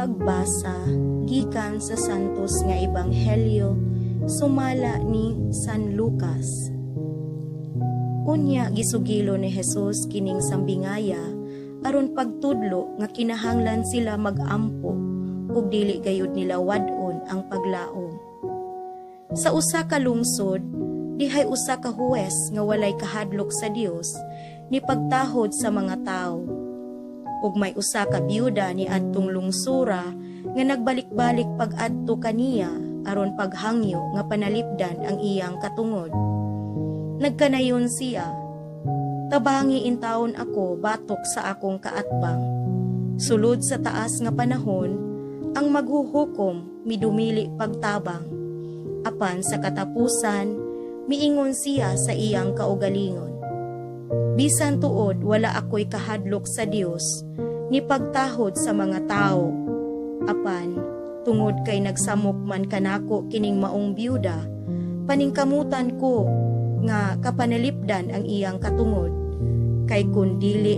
Pagbasa gikan sa Santos nga Ebanghelyo sumala ni San Lucas. Unya gisugilo ni Jesus kining sambingaya aron pagtudlo nga kinahanglan sila mag-ampo ug dili gayud nila wad-on ang paglaom. Sa usa ka lungsod, dihay usa ka huwes nga walay kahadlok sa Dios ni pagtahod sa mga tawo. Ug may usa ka byuda ni adtong lungsura nga nagbalik-balik pag-adto kaniya aron paghangyo nga panalipdan ang iyang katungod. Nagkanayon siya, "Tabangi intawon ako batok sa akong kaatbang." Sulod sa taas nga panahon, ang maghuhukom midumili pagtabang. Apan sa katapusan, miingon siya sa iyang kaugalingon, "Bisan tuod wala ako'y kahadlok sa Dios ni pagtahod sa mga tao. Apan, tungod kay nagsamok man kanako kining maong byuda, paningkamutan ko nga kapanalipdan ang iyang katungod. Kay kun dili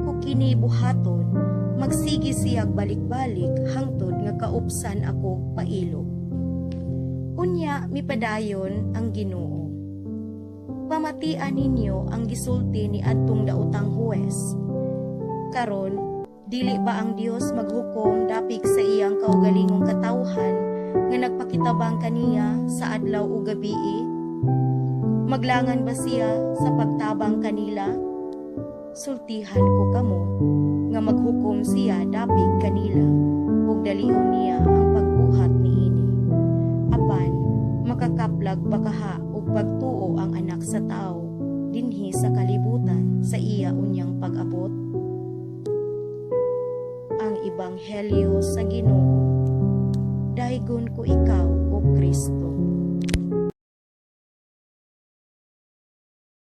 ko kini buhaton, magsige siyag balik-balik hangtod nga kaupsan ako pailo." Unya mipadayon ang Ginoo, "Pamatian ninyo ang gisulti ni adtong daotang huwes. Karon, dili ba ang Dios maghukom dapik sa iyang kaugalingong katawhan nga nagpakitabang kaniya sa adlaw ug gabii? Maglangan ba siya sa pagtabang kanila? Sultihan ko kamo nga maghukom siya dapik kanila ug dalihon niya ang pagbuhat niini. Apan makakaplag ba kaha og pagtuo ang Anak sa Tao dinhi sa kalibutan sa iya unyang pag-abot?" Ang Ebanghelyo sa Ginoo. Daygon ko ikaw, O Kristo.